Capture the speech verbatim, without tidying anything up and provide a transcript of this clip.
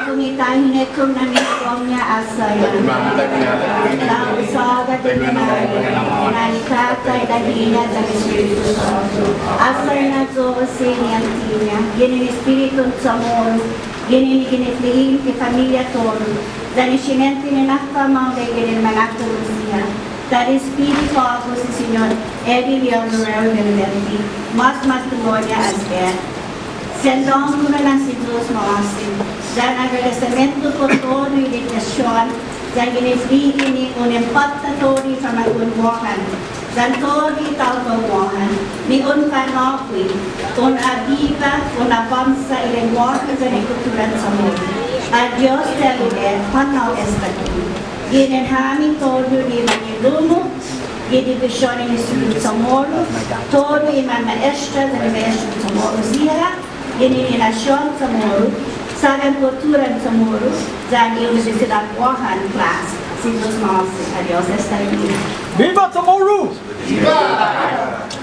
Hu taihinekkok na misionña, asarna. Lao saga de na i Tata, i Lahi-ña, yan i Espiritu Santo. Asarna, Yu'os, i Siñot, ginen i Espiritun Chamoru, ginen i ginen i familia todu, yan i simente ni Na'fa'maolek ginen i Mana'po'lo siha. Yan i Espiritun Chamoru, si Siñot Eddie Leon Guerrero Benavente, mas mas dumåña as bia. Sen dångkolo na si Yu'os ma'åse', yan agradesimiento put todu i bendision, yan ginen i fino' ni un impottå todu i famagu'on Guåhan, yan todu i taotao Guåhan, ni un fa'nå'gue, un aviva, un abånsa i lengguåhen yan i kutturan Chamoru. Adios, ya li'e' på'go esta ki. Ginen hami todu i mañe'lu-mu, gi Division i Instituto Chamoru, todu i manma'estra yan i ma'estro Chamoru siha, ginen i nasion Chamoru, sagan kutturan Chamoru, yan i Unibetsidåt Guåhan, klas. Si Yu'os ma'åse', adios esta ki. Viva Chamoru! Viva!